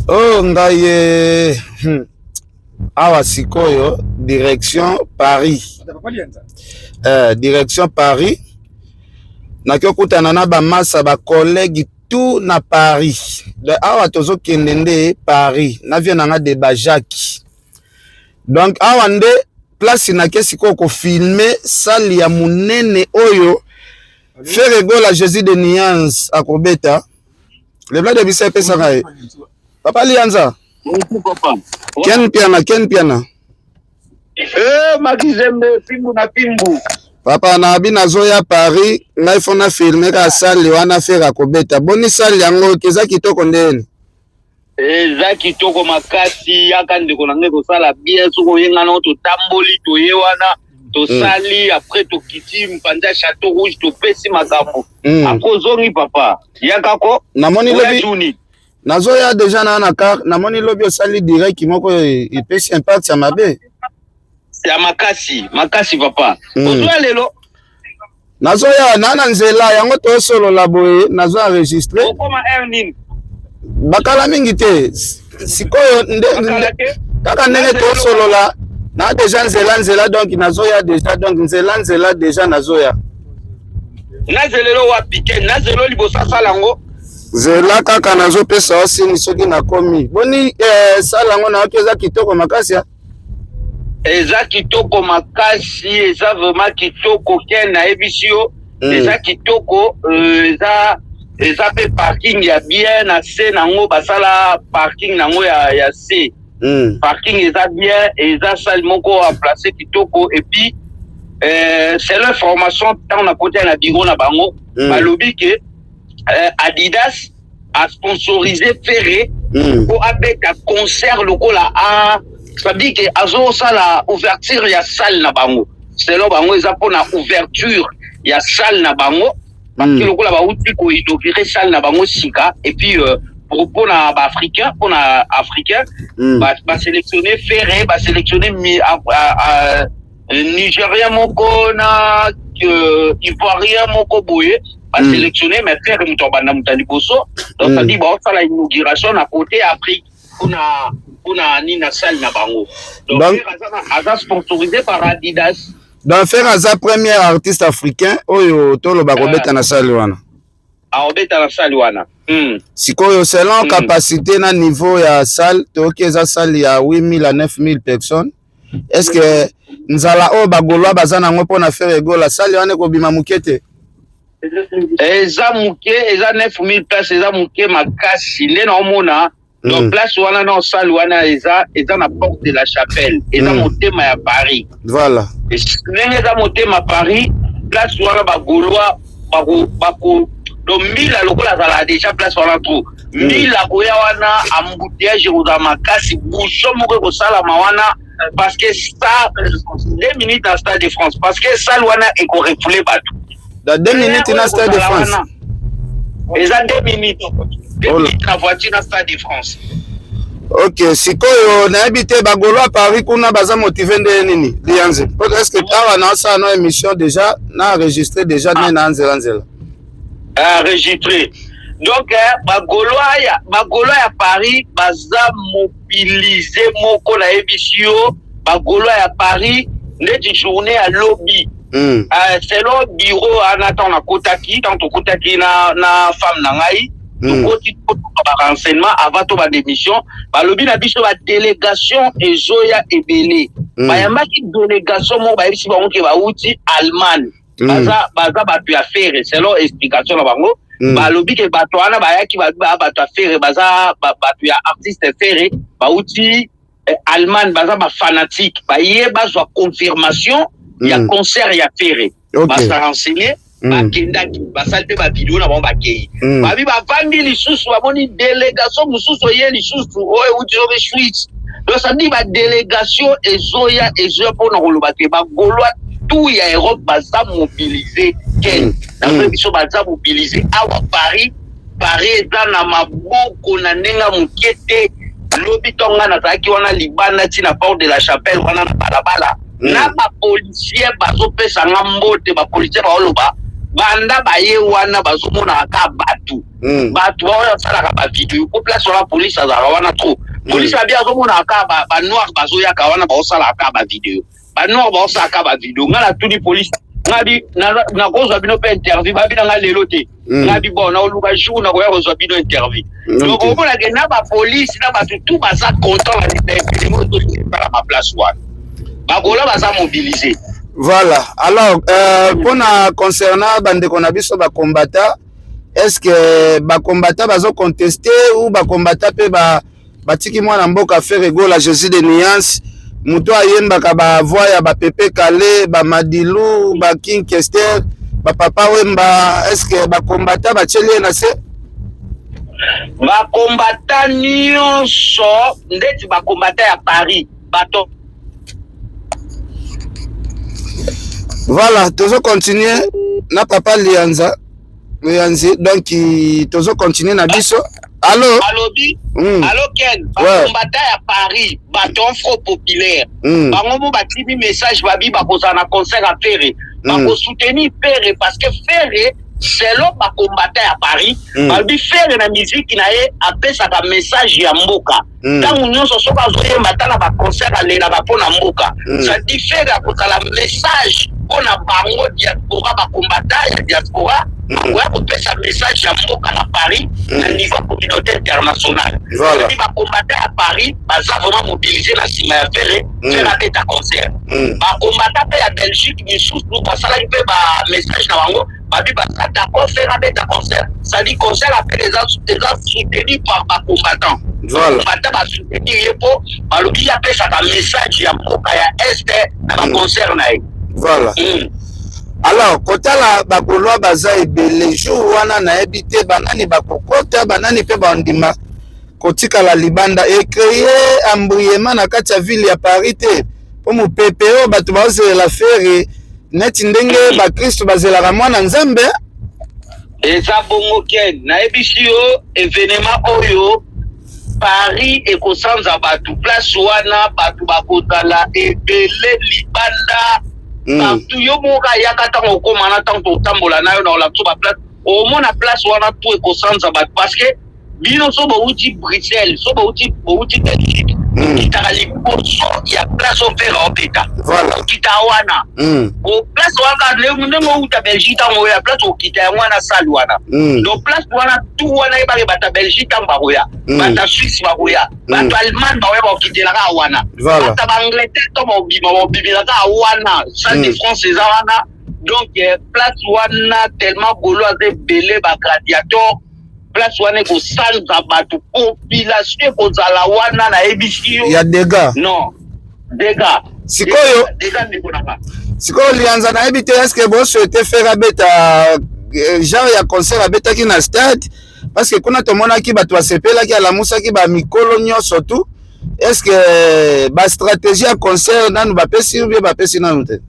Oh ngai ye Awa sikoyo direction Paris. Direction Paris. Naki okutana na ba masa ba collègues tout na Paris. Donc awa tozokende nde Paris. Na vie nanga de ba Jacques. Donc awa nde place nake sikoyo ko filmer salle ya munene oyo Ferre Gola Jésus de Nuance akobeta. Le Blanc de Bisa epesaka ye. Papa Lianza. Ken Piana, Ken Piana. Eh, Makizembe, pimbu na pimbu. Papa na abi nazoya Paris, ngai fo na filme ka salle wana Ferre akobeta. Boni salle yango eza kitoko ndeni? Eza kitoko makasi, yaka ndeko na ngai kosala bien soki oye ngai nao totamboli toye wana tosali après tokiti mpanza Château Rouge topesi makambo. Après ozongi papa, yaka ko. Namoni Oya lobi juni. Nazoya deja na car, namoni lobi osali direct moko epesi impact ya mabe. Ya makasi, makasi papa. Ozoya lelo. Nazoya na nzela yango tosolola boye, nazo enregistre. Okoma heure nini? Bakala mingi te. Sikoyo nde kaka ndenge tosolola na deja nzela nzela donc nazoya deja donc nzela nzela deja nazoya. Nazelelo wapi ke nazelo liboso asala yango. Zela kaka nazopesa yo sini soki nakomi. Boni sala yango nayoki eza kitoko makasi ya. Eza kitoko makasi, eza vraiment kitoko ken nayebisi yo. Eza kitoko, eza pe parking ya bien na se nango basala parking nango ya se. Parking eza bien, eza salle moko en place kitoko et puis selon formation tant na kota na bureau na bango balobi ke Adidas a sponsorisé Ferré po abeta concert lokola a ça dit que azo sala ouverture ya salle na bango. Selon bango eza pona ouverture ya salle na bango parce que lokola bauti ko inaugurer salle na bango sika et puis pour na ba africain, pour na africain, ba sélectionner Ferré, ba sélectionner mi, a, a, a, Nigérien moko na Ivoirien moko boye ba sélectionner mais Ferré moto abanda moto ya liboso. Donc ça dit ba osala inauguration na côté Afrique pour na nini na salle na bango. Donc Ferré aza sponsorisé par Adidas. Donc Ferré aza premier artiste africain oyo toloba kobeta na salle wana. Aobeta na salle wana. Sikoyo selon capacité na niveau ya salle toyoki eza salle ya 8000 à 9000 personnes. Est-ce que nzala oyo bagaulois baza nango mpona Ferre Gola salle wana ekobima moke te? Eza moke, eza 9000 place, eza moke makasi nde naomona. Donc place wana na salle wana eza na porte de la Chapelle, eza motema ya Paris. Voilà. Ndenge eza motema Paris, place wana bagaulois bako donc mbila lokola azalaka déjà place wana trop. Mbila koya wana embouteillage ekozala makasi, bouchon moko ekosalama wana parce que ça 2 minutes na Stade de France parce que salle wana ekorefouler bato. Dans 2 minutes na Stade de France. Eza 2 minutes, 2 minutes na voiture na Stade de France. Ok, sikoyo nayebi te bagaulois Paris kuna baza motivé nde nini Lianze? Est-ce que awa naosala no émission déjà na enregistré déjà nde na nzela nzela? Enregistré. Donc bagaulois ya Paris baza mobilisé moko nayebisi yo. Bagaulois ya Paris ndeti journée ya lobi, selon bureau wana ntango nakotaki, ntango tokotaki na femme na ngai, tokoti barenseignement avant to badémission, balobi na biso badélégation ezoya ebele. Bayambaki délégation moko, bayebisi bango ke bauti Allemagne, baza bato ya Ferre selon explication na bango. Balobi ke bato wana bayaki bato ya Ferre, baza bato ya artiste Ferre, bauti Allemagne, baza bafanatique, baye bazwa confirmation ya concert ya Ferre. Basa renseigné, bakendaki, basali mpe bavideo na bango, bakei. Babi bavandi lisusu, bamoni délégation mosusu eye lisusu oyo euti soki Suisse. Donc ça dit badélégation ezoya, ezoya mpona koloba ke bagaulois tout ya Europe baza mobilisé ken nazoyi biso baza mobilisé awa Paris. Paris eza na maboko na ndenge ya moke te. Lobi ntongo ngai nazalaki wana libanda ntina porte de la Chapelle wana na balabala, na bapolicier bazopesa nga mbote, bapolicier baoloba. Banda baye wana, bazomonaka kaka bato. Bato baoyo basalaka bavideo, po place wana police azalaka wana trop. Police abi azomonaka kaka banoir bazoyaka wana, baosalaka kaka bavideo, banoir baosalaka kaka bavideo. Ngai natuni police, ngabi nakozwa bino mpe interview? Babi na ngai lelo te. Ngabi bon, naoluka jour nakoya kozwa bino interview. Donc omonake na bapolice na bato tout baza content na événement tozosala baplace wana. Bagaulois baza mobilisé. Voilà. Alors, mpona concernant bandeko na biso bacombattants, est ce que bacombattants bazoconteste ou bacombattants mpe batiki mwana mboka Ferre Gola, Jésus de Nuance, moto ayembaka bavoix ya bapepe Kale, bamadilu, baking Kester, bapapa Wemba? Est ce que bacombattants batieli ye na se? Bacombattants nyonso, ndeti bacombattants ya Paris, bato Voilà, tozo continuer na papa Lianza Lianzi. Donc tozo continuer na biso. Allo? Alobi. Allo Ken, bacombattants ya Paris, bato Front populaire, bango mo batimi message, babi bakozala na concert ya Ferre, bakosoutenir Ferre, parce que Ferre, selon bacombattants ya Paris, balobi Ferre na miziki na ye apesaka message ya mboka. Ntango nyonso soki azoyemba, ata na baconcert, alelaka mpo na mboka. C'est-à-dire Ferre akozala message mpo na bango diaspora. Bacombattants ya diaspora akoya kopesa message ya mboka na Paris, na niveau ya communauté internationale. Epi bacombattants ya Paris baza vraiment mobilisé na nsima ya Ferre. Ferre abeta concert. Bacombattants mpe ya Belgique misusu basalaki mpe bamessage na bango, babi baza d'accord Ferre abeta concert. C'est-à-dire concert ya Ferre eza soutenu par bacombattant. Bacombattants basoutenir ye mpo balobi ye apesaka message ya mboka ya Est na baconcert na ye. Voilà. Alors, kotala bagaulois baza ebele jour wana, nayebi te banani bakokota, banani mpe bandima kotikala libanda, ecréer embrouillement na kati ya ville ya Paris te, mpo mopepe oyo bato baozelela Ferre neti ndenge bakristo bazelaka mwana Nzambe. Eza bongo Ken, nayebisi yo, événement oyo Paris ekosanza bato. Place wana bato bakozala ebele libanda, partout. Yo moko ayaka, ntango okóma na ntango totambola na yo na olakisa baplace, omona place wana tout ekosanza bato, parce que bino so bouti Bruxelles, so bouti Belgique, okitaka liboso ya place oyo Ferre obeta. Okita wana, place wana, ndenge outa Belgique, ntango oya place okita yango wana, salle wana. Donc place wana tout wana, yebake bato ya Belgique ntango bakoya, bato ya Suisse bakoya, bato Allemagne bakoya, bakokitelaka wana. Bato baAngleterre to babima, babimelaka wana. Salle de France eza wana. Donc place wana, tellement gaulois aza ebele, bagladiator, place wana ekosanza bato, population ekozala wana, nayebisi yo. Ya dégâts. Non, dégâts. Sikoyo dégâts, ndeko nanga. Sikoyo Lianza, nayebi te, est-ce bosouhaite Ferre abeta genre ya concert abetaki na stade? Parce que kuna tomonaki bato basepelaki, alamusaki bamikolo nyonso tout. Est ce que bastratégie ya concert nanu bapesi ou bien bapesi nanu te?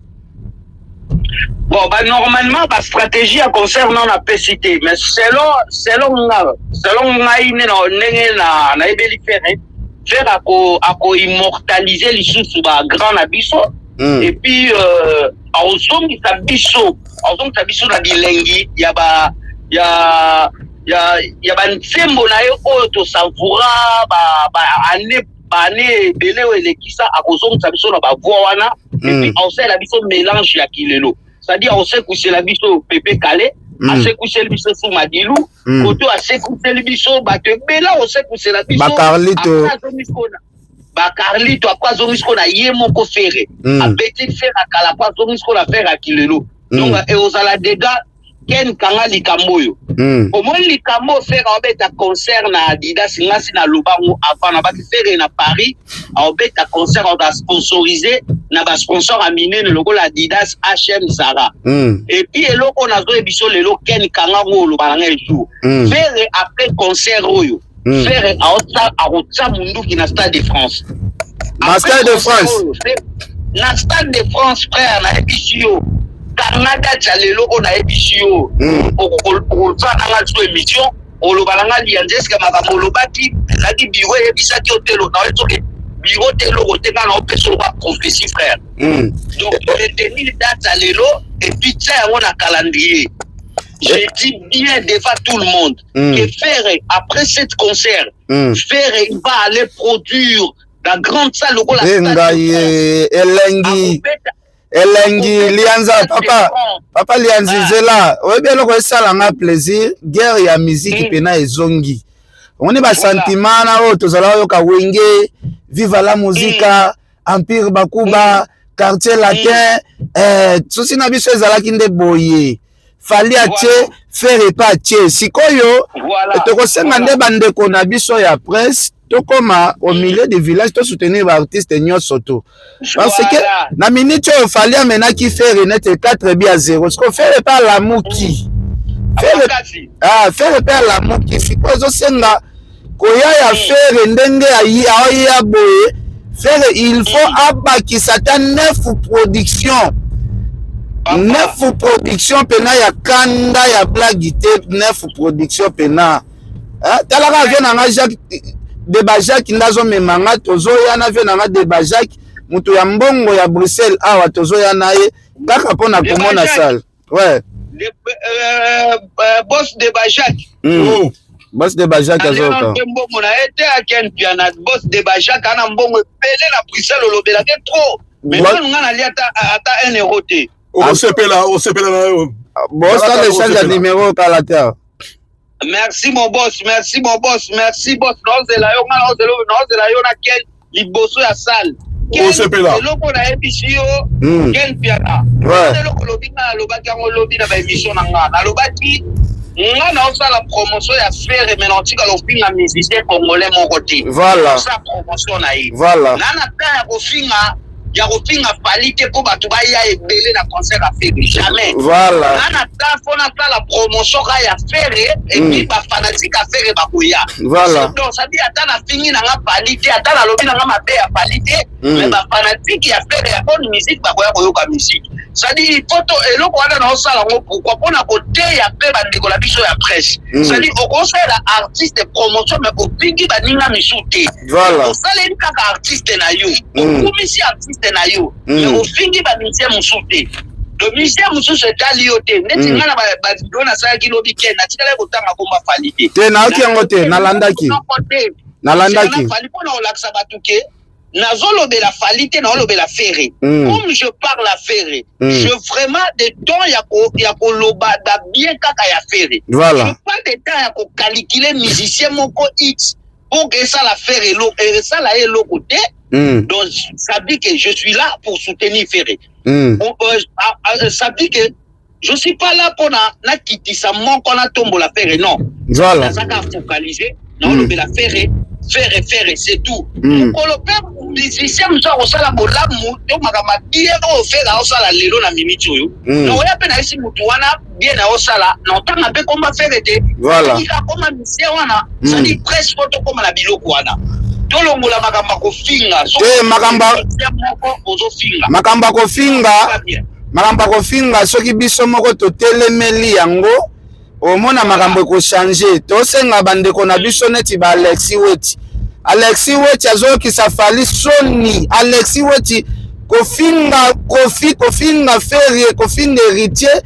Bon, bah, normalement bastratégie ya concert nano apesi te, mais selon ngai, nde ndenge na nayebeli Ferre, Ferre ako immortaliser lisusu bagrand na biso. Et puis akozongisa biso na bilengi ya ba ya ya ya banzembo na ye oyo tosavoura ba année baannée ebele oyo elekisa. Akozongisa biso na bavoix wana et puis akosalela biso mélange ya kilelo, c'est-à-dire akosekusela biso Pepe Kale, asekuseli biso su Madilu, koto asekuseli biso bato ebele, akosekusela biso Bacarlito. Bacarlito. Après azongi siko na ye moko Ferre. Abeti Ferre akala po azongi siko na Ferre akilelo. Donc ekozala dégâts. Ken, kanga likambo oyo. Omoni likambo, Ferre aobeta concert na Adidas. Ngasi na lobango avant na baki, Ferre na Paris aobeta concert, aoza sponsorisé na basponsor ya minene lokola Adidas, HM, Zara. Et puis eloko nazoyebi biso lelo, Ken, kanga ngo, oloba na ngai jour Ferre après concert oyo, Ferre akotia munduki na Stade de France. Na Stade de France? Na Stade de France, frère, nayebisi yo, kanga date ya lelo oyo nayebisi yo. Okozwa nanga so émission, oloba na nga: "Lianza, eske makambo olobaki ezalaki biro eyebisaki yo te?" Na soki biro te, eloko te, nga na opesa oloba prophétie, frère. Donc retenir date ya lelo et puis tia yango na calendrier. Je dis bien devant tout le monde que Ferre, après cette concert, Ferre, il va aller produire la grande salle lokola Benga ye elengi elengi lianza papa papa lianzi. Ah. Zela, oyebi eloko esala nga plaisir, guerre ya musique pena ezongi. Omoni basentiment na oyo tozala oyoka Wenge, Viva la Musica, Empire Bakuba, Quartier Latin, sosi na biso ezalaki nde boye. Fally atie, Ferre epe atie. Sikoyo tokosenga nde bandeko na biso ya presse, tokóma au milieu du village, tosoutenir baartiste nyonso to, parce que na minute oyo Fally amenaki Ferre nete 4 bi ya 0. Siko Ferre mpe alamuki. Ferre, ah, Ferre mpe alamuki. Sikoyo ezosenga koya ya Ferre ndenge aoya boye. Ferre, il faut abakisa ata 9 production, 9 production mpena ya kanda ya blague te, 9 production mpena. Talaka vieux na nga Jacques de Bajacques nde azomema nga. Tozoya na vieux na nga de Bajacques, moto ya mbongo ya Bruxelles awa. Tozoya na ye kaka mpona komona salle, ouais. Boss de Bajacques. Oh. Boss de Bajacques azoka. Mbongo na ye te, aken piana. Boss de Bajacques ana mbongo ebele na Bruxelles, olobelake trop, mais nanu nga nalia ata 1 euro te. Osepela, osepela na yo. Bosala échange ya numéro kala te. Merci mon boss, merci mon boss, merci boss. Naozela yo, nga naozela yo na ken liboso ya salle. Osepela. Eloko nayebisi yo, Ken Piana, eloko olobi, nga nalobaki yango lobi na baémission na nga. Nalobaki nga naosala promotion ya Ferre, mais naotikala ofinga musicien congolais moko te. Osala promotion na ye. Na na temps ya kofinga Fally te mpo bato baya ebele na concert ya Ferre, jamais. Na na temps mpo nasala promotion ka ya Ferre et puis bafanatike ya Ferre bakoya. Donc ça dit, ata nafingi nanga Fally te, ata nalobi nanga mabe ya Fally te, mais bafanatike ya Ferre ya bonne musique bakoya koyoka musique. C'est-à-dire, il faut to eloko wana naosala yango pourquoi? Mpona koteya mpe bandeko na biso ya presse. C'est-à-dire, okosala artiste promotion, mais ofingi baninga misu te. Osaleli kaka artiste na yo, okumisi artiste na yo, mais ofingi bamusicien mosusu te. Donc musicien mosusu etali yo te. Neti nga na bavideo nasalaki lobi, ke natikalaki kotanga komba Fally te. Te, nayoki yango te, nalandaki, nalandaki. Fally, mpona kolakisa bato ke nazolobela Fally te, naolobela Ferre. Comme je parle à Ferre, je vraiment de temps ya koloba babien kaka ya Ferre. Je pas de temps ya kokalikile musicien moko x pour que esala Ferre esala ye eloko te. Donc ça dit que je suis là pour soutenir Ferre. Ça dit que je suis pas là mpona nakitisa moko, natombola Ferre, non. Nazaka focaliser, naolobela Ferre, Ferre, Ferre, c'est tout. Mokolo mpe musicien mosusu akosala bolamu to makambo bien oyo Ferre aosala lelo na miniti oyo, naoya mpe nayesi motu wana bien aosala, na otanga mpe komba Ferre te. Koma musicien wana. C'est-à-dire, presse, po tokóma na biloko wana, tolongola makambo ya kofinga. Te, makambo moko ozofinga. Makambo ya kofinga, makambo ya kofinga, soki biso moko totelemeli yango, omona makambo ekochange. Tosenga bandeko na biso neti ba Alexi Weti. Alexi Weti azoyokisa Fally soni. Alexi Weti kofinga Koffi, kofinga Ferre, kofinga Héritier.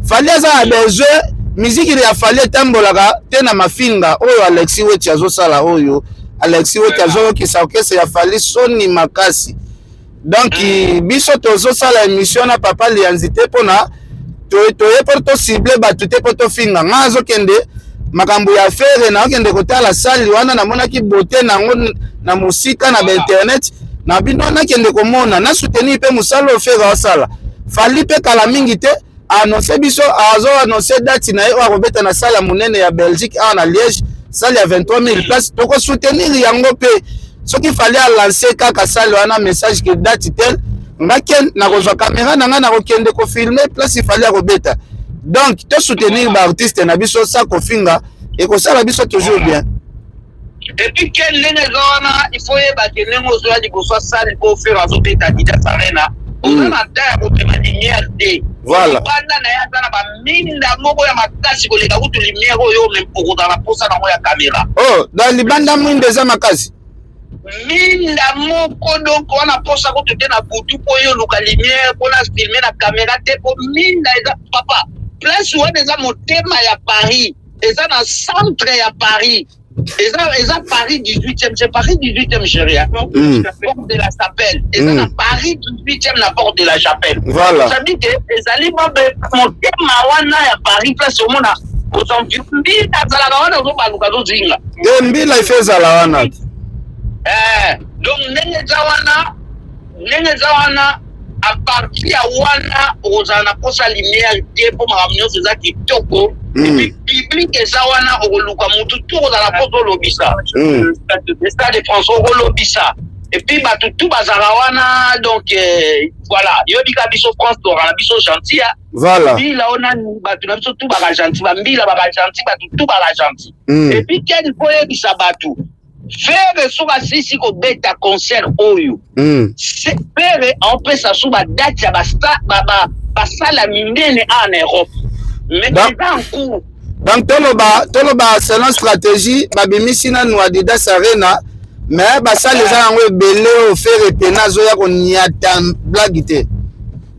Fally aza na besoin miziki ya Fally etambolaka te na mafinga oyo Alexi Weti azosala. Oyo Alexi Weti azoyokisa orchestre ya Fally soni makasi. Donc biso tozosala émission na papa Lianzi te mpona toye mpo tocible bato te, mpo tofinga. Ngai azokende makambo ya Ferre, naokende kotala salle wana, namonaki bote nango na mosika na bainternet na bino. Nakende komona, nasoutenir mpe mosala oyo Ferre aosala. Fally mpe kala mingi te annonce biso, azo annonce date na ye oyo akobeta na salle ya monene ya Belgique awa na Liège, salle ya 23 000 place. Tokosoutenir yango mpe. Soki Fally alance kaka salle wana message ke date tel, nga ken nakozwa caméra na ngai, nakokende kofilme place Fally akobeta. Donc tosoutenir baartiste na biso sa kofinga, ekosala biso toujours bien. Et puis ke ndenge eza wana, il faut yeba ke ndenge ozoya liboso asali mpo Ferre azobeta Adidas Arena, oza na ta ya komema lumière te. Banda na ye aza na baminda moko ya makasi koleka kutu lumière oyo okozala na posa nango ya caméra. Oh, dans libanda mwinda eza makasi. Minda moko, donc wana posa kutu te na butu mpo oyo oluka lumière mpona filme na caméra te, mpo minda eza papa. Place wana eza motema ya Paris, eza na centre ya Paris, eza Paris 18e, c'est Paris 18e, chéri, hein? Porte de la Chapelle, eza na Paris 18e, na Porte de la Chapelle. Voilà. Ça dit que ezali motema wana ya Paris, place omona mbila azalaka wana, ozobaluka, azozinga. Te, mbila ife ezala wana te. Donc ndenge eza wana, à partir ya wana okozala na posa lumière te, mpo makambo nyonso eza kitoko. Et puis public eza wana, okoluka mutu tu, okozala mposa olobisa. Stade de France, okolobisa, et puis bato tu bazala wana. Donc voilà, yebika biso France tozalaka na biso gentil ya mbila o nani, bato na biso tu baka gentil, bambila baka gentil, bato tu baka gentil. Et puis ken, mpo oyebisa bato, Ferre soki asisi kobeta concert oyo, Ferre aopesa so badate ya basala minene awa na Europe, mais eza en cours. Donc toloba selon stratégie, babimisi nanu Adidas Arena, mais basala eza yango ebele oyo Ferre pena azoya koniata blague te.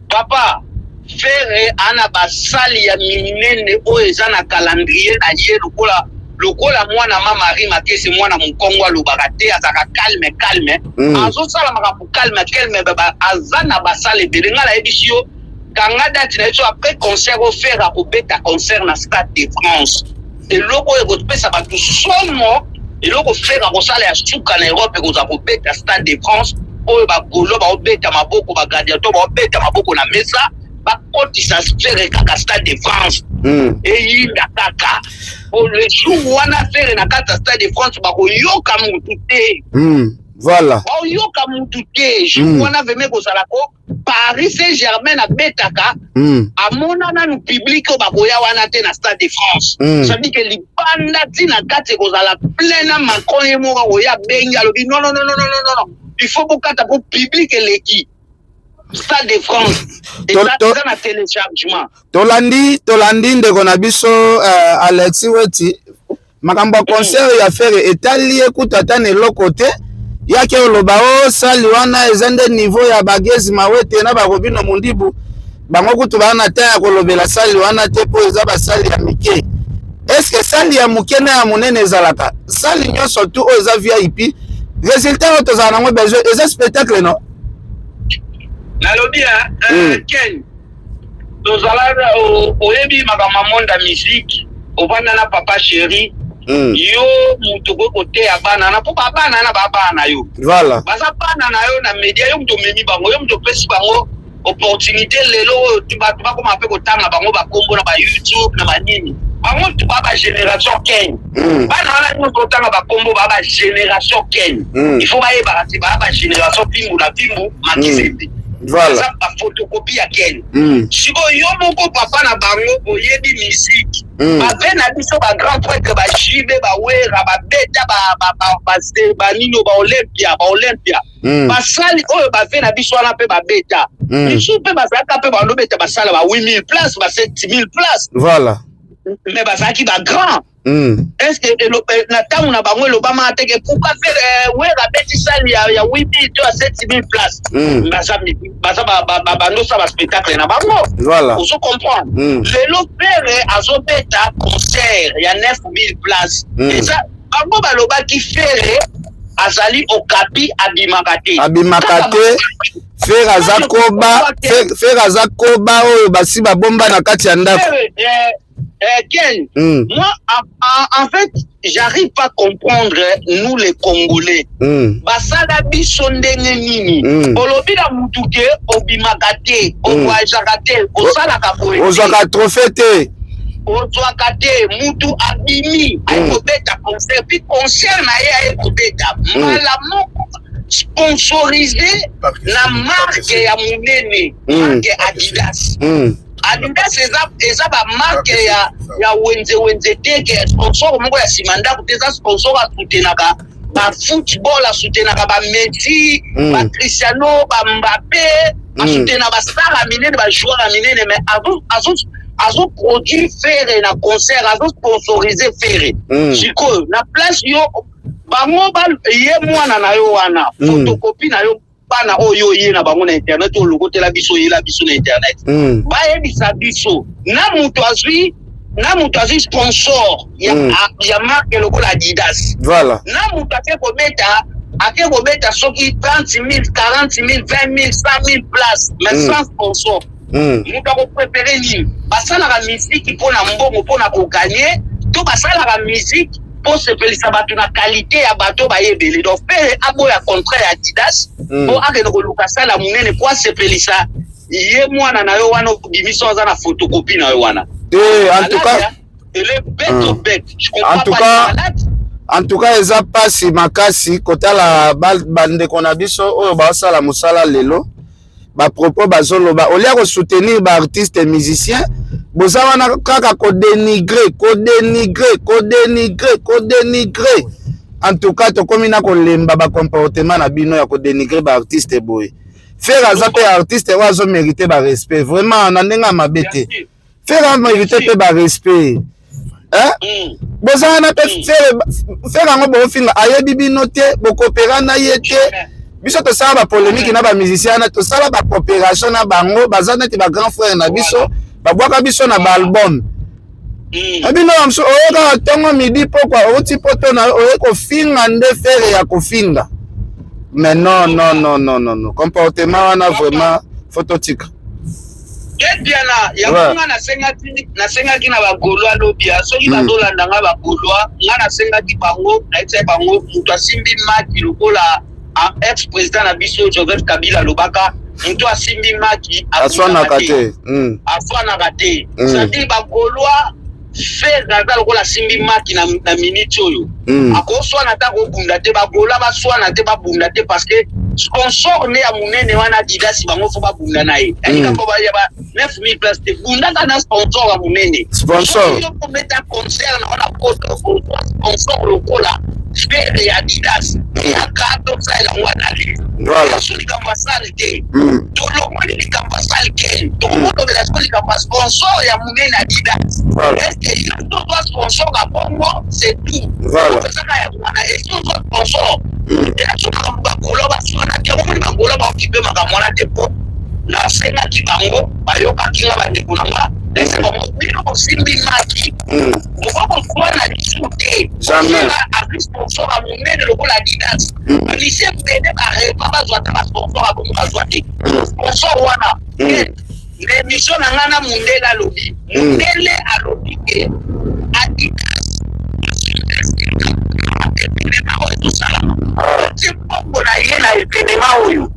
Papa, Ferre ana basali ya minene oyo eza na calendrier na ye, lokola mwana ma Marie Makese, mwana mokongo alobaka te, azalaka calme calme. Azosala makambo calme calme, aza na basala ebele. Ngai nayebisi yo, kanga date na ye so après concert oyo Ferre akobeta concert na Stade de France. Eloko oyo ekopesa bato somo, eloko Ferre akosala ya suka na Europe, ekozala kobeta Stade de France oyo bagolo baobeta maboko, bagladiateur baobeta maboko na mesa, bakotisa Ferre kaka Stade de France. Eyinda kaka po le jour wana Ferre na kati ya Stade de France, bakoyoka mutu te. Voilà. Bakoyoka mutu te jour wana. Vraiment ekozala ko Paris Saint Germain abetaka, amona nanu public oyo bakoya wana te na Stade de France. Ça veut dire que libanda ntina kati ekozala plein, na Macron ye moko akoya, abengi, alobi: "Non, non, non, non, non, non, non, il faut bokata mpo public eleki Stade de France." Eza na téléchargement. Tolandi ndeko na biso Alexis Weti. Makambo ya concert ya Ferre etali ye kutu ata na eloko te. Yaki oloba o sali wana eza nde niveau ya bagezi Mawete na barobino Mundibu. Bango kutu baa na temps ya kolobela sali wana te, mpo eza basali ya mike. Est-ce sali ya moke na ya monene ezalaka sali nyonso tu oyo eza VIP? Résultat oyo tozala nango besoin eza spectacle, no? Nalobi Ken, tozala, oyebi makambo ya monde ya musique, ovanda na papa chéri. Yo moto okoki koteya bana na, mpo babana na babana na yo. Baza bana na yo na media. Yo moto omemi bango, yo moto opesi bango opportunité. Lelo oyo bato bakoma mpe kotanga bango bakombo na baYouTube na banini. Bango tu baa bagénération Ken. Bana wana nyonso otanga bakombo, baa bagénération Ken. Il faut bayebaka te, baa bagénération pimbu na pimbu makisete. Baza baphotocopie ya Ken. Sikoyo yo moko papa na bango oyebi musique. Bave na biso, bagrand prêtre, bajibe, bawera, babeta banino, baOlympia, baOlympia. Basali oyo bave na biso wana mpe babeta. Misusu mpe bazalaka mpe bandobeta, basala ba 8000 place, ba 7000 place. Mais bazalaki bagrand. Est ce que na ntango na bango elobamaka te ke pourquoi faire Wera abeti sali ya 8000 to ya 7000 place? Baza bandosala baspectacle na bango. Ozo comprendre? Lelo Ferre azobeta concert ya 9000 place. Eza bango balobaki Ferre azali okapi, abimaka te. Abimaka te. Ferre aza koba, Ferre aza koba oyo basi babomba na kati ya ndako. Ken, moi, en fait, j'arrive pas à comprendre, nous les Congolais. Basala biso ndenge nini? Olobi na mutu ke obimaka te, ovoyageaka te, osalaka boye. Ozwaka trophée te. Ozwaka te. Mutu abimi, aye kobeta concert, puis concert na ye aye kobeta mbala moko sponsorisé na marque ya monene, marque Adidas. Adidas eza bamarque ya wenze wenze te, ke sponsor moko ya nsima ndako te. Eza sponsor asoutenaka bafootball, asoutenaka baMessi, baCristiano, baMbappe, asoutenaka bastar ya minene, bajoueur ya minene, mais azoproduire Ferre na concert, azosponsorize Ferre. Sikoyo na place yo bango ye mwana na yo wana, photocopie na yo. Bana oyo oye na bango na internet, oyo olokotela biso, oyela biso na internet, bayebisa biso na moto azwi sponsor ya marque lokola Adidas, na moto ake kobeta soki 30 000, 40 000, 20 000, 100 000 place, mais sans sponsor, moto akopréférer nini? Basalaka miziki mpo na mbongo, mpo na kogagner, to basalaka miziki mpo sepelisa bato na qualité ya bato bayebele? Donc Ferre aboya contrat ya Adidas mpo akende koluka sala monene mpo asepelisa ye mwana na yo wana obimisi, aza na photocopie na yo wana. Eh, en tout cas, elle est bête ou bête, je comprends En tout pas. cas, malade. En tout cas, eza mpasi makasi kotala bandeko na biso oyo baosala mosala lelo, bapropos bazoloba. Olia kosoutenir baartiste musicien, boza wana kaka kodénigrer, kodénigrer, kodénigrer, kodénigrer. En tout cas, tokomi na kolemba bacomportement na bino ya kodénigrer baartiste boye. Ferre aza mpe artiste oyo azomérite barespect, vraiment, na ndenge ya mabe te. Ferre amérite mpe barespect, hein? Boza wana mpe Ferre yango bofinga, ayebi bino te, bokopera na ye te. Biso tosala bapolémique na bamusicien wana, tosala bacoopération na bango, baza neti bagrand frère na biso, babwaka biso na baalbum. Bino bamosusu oye kaka ntongo, midi, pokwa, outi poto na oye kofinga nde Ferre ya kofinga. Mais non, non, non, non, non, non, comportement wana vraiment faut totika. Ebiana yango, nga nasengaki na bagaulois lobi, soki bazolanda nga, bagaulois, nga nasengaki bango, nayebisaki bango, moto asimbi maki lokola ex président na biso Joseph Kabila alobaka, moto asimbi maki aswanaka te. Aswanaka te. C'est-à-dire bagaulois, Ferre aza lokola asimbi maki na minute oyo. Akoswana ata kobunda te, bagaulois baswana te, babunda te, parce que sponsor nde ya monene wana Adidas, bango faut babunda na ye. Likambo ya ba 9000 place te, bundaka na sponsor ya monene. Sponsor. Yo kobeta concert na wana poto, sponsor lokola Ferre ya Adidas, yaka tosalela yango analyse. So likambo asale te, tolongoli likambo asale te, tokomolobela siko likambo ya sponsor ya monene Adidas. Est-ce yo tozwa sponsor ya bongo? C'est tout. Opesaka yango wana, esi ozwa sponsor elaso. Makambo bagaulois baswana te, omoni bagaulois baokipe makambo wana te, mpo nasengaki bango, bayokaki nga. Bandeko na nga, ese bango, bino bosimbi maki, boka koswana lisu te. Azwi sponsor ya monene lokola Adidas, bamusicien ebele barepa bazwa ata basponsor ya bongo, bazwa te sponsor wana. Na émission na ngai na mundele alobi, mundele alobi ke Adidas, événement oyo ezosalama, otie mbongo na ye na événement oyo,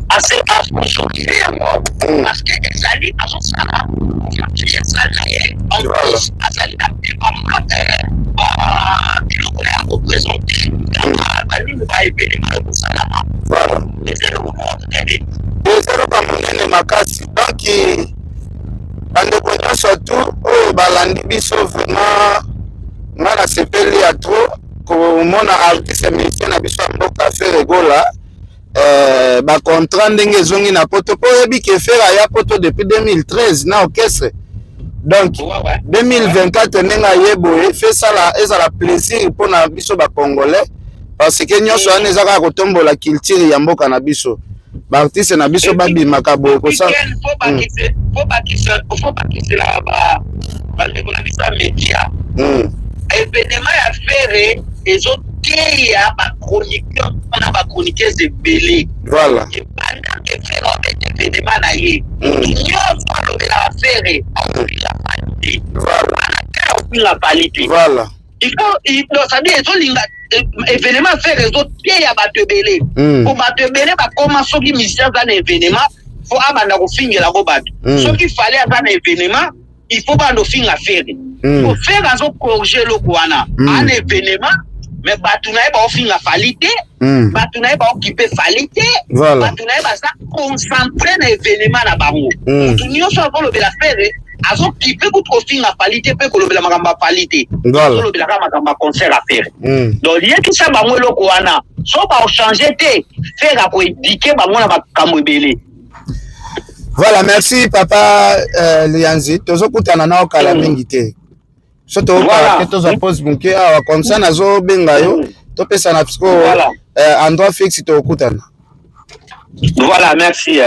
asponsorise yango, parce que ezali azosala esali na ye. En plus azali na biloko na ya koprésenter banini, baévénement ekosalama. Eza eloko moko monene. Eza eloko monene makasi. Donc bandeko nyonso tu oyo balandi biso, vraiment nga nasepeli ya trop komona artiste musicien na biso ya mboka Ferre Gola, bacontrat ndenge ezongi na poto, mpo oyebi ke Ferre aya poto depuis 2013 na orchestre. Donc 2024 ndenge aye boye, fe sala ezala plaisir mpona biso bacongolais, parce que nyonso wana eza kaka kotombola culture ya mboka na biso, baartiste na biso babimaka boye kosala. Faut bakisela bandeko na biso ya média, événement ya Ferre ezoteya bachroniqueur mpona bachroniqueuse ebele. Pendant que Ferre obeta événement na ye, motu nyonso alobelaka Ferre, akofinga Fally te. Wana te, akofinga Fally te. Il faut, donc ça dit ezolinga événement Ferre ezoteya bato ebele, po bato ebele bakoma, soki musicien aza na événement, faut abanda kofingelako bato. Soki Fally aza na événement, il faut banda ofinga Ferre. Po Ferre azocorriger eloko wana. Ana événement, mais bato na ye baofinga Fally te, bato na ye baokipe Fally te. Bato na ye baza concentré na événement na bango. Motu nyonso azolobela Ferre azokipe kutu kofinga Fally te, mpe kolobela makambo ya Fally te. Azolobelaka makambo ya concert ya Ferre. Donc yekisa bango eloko wana, so baochange te, Ferre akoéduquer bango na makambo ebele. Voilà, merci papa Lianzi. Tozokutana na okala mingi te, so tokokala te, tozwa pause moke awa, comme ça nazobenga yo. Topesana sikoyo Voilà. Endroit fixe tokokutana. Voilà, merci.